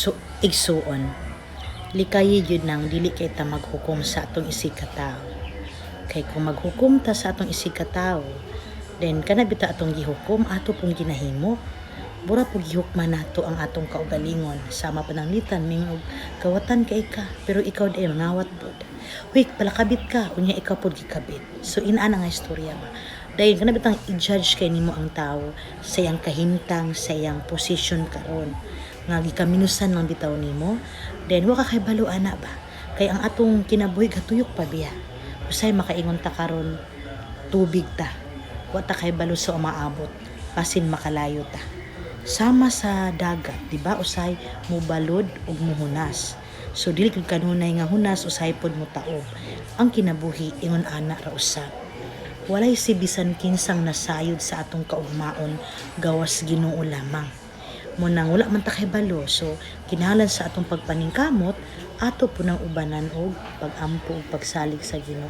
So, igsuon, likayi gyud nang dili kay ta maghukom sa atong isig katawo. Kay kung maghukom ta sa atong isig katawo, then kana bitaw atong gihukom, ato pong ginahimo. Mura pug gihukman nato ang atong kaugalingon. Sama pananglitan, mingon og kawatan kay ka, pero ikaw diay mangawat pod. Huy, palakabit ka, unya ikaw pod gikabit. So inana nga istorya ba. Dayon kana bitang i-judge kay nimo ang tawo sa iyang kahimtang, sa iyang position karon nga gikaminusan lang bitaw nimo, then wa ka kahibalo ana ba, kay ang atong kinabuhi gatuyok pa biya. Usay makaingon ta karon tubig ta, wa ta kahibalo sa umaabot, basin makalayo ta. Sama sa dagat, di ba, usay mubalod ug muhunas. So dili gyud kanunay nga hunas, usahay pod motaob. Ang kinabuhi ingon ana ra usab. Walay si bisan kinsang nasayod sa atong kaugmaon gawas Ginoo lamang. Mao nang wala man ta kahibalo, so kinahanglan sa atong pagpaningkamot, ato po nang ubanan og pagampo ug pagsalig sa Ginoo.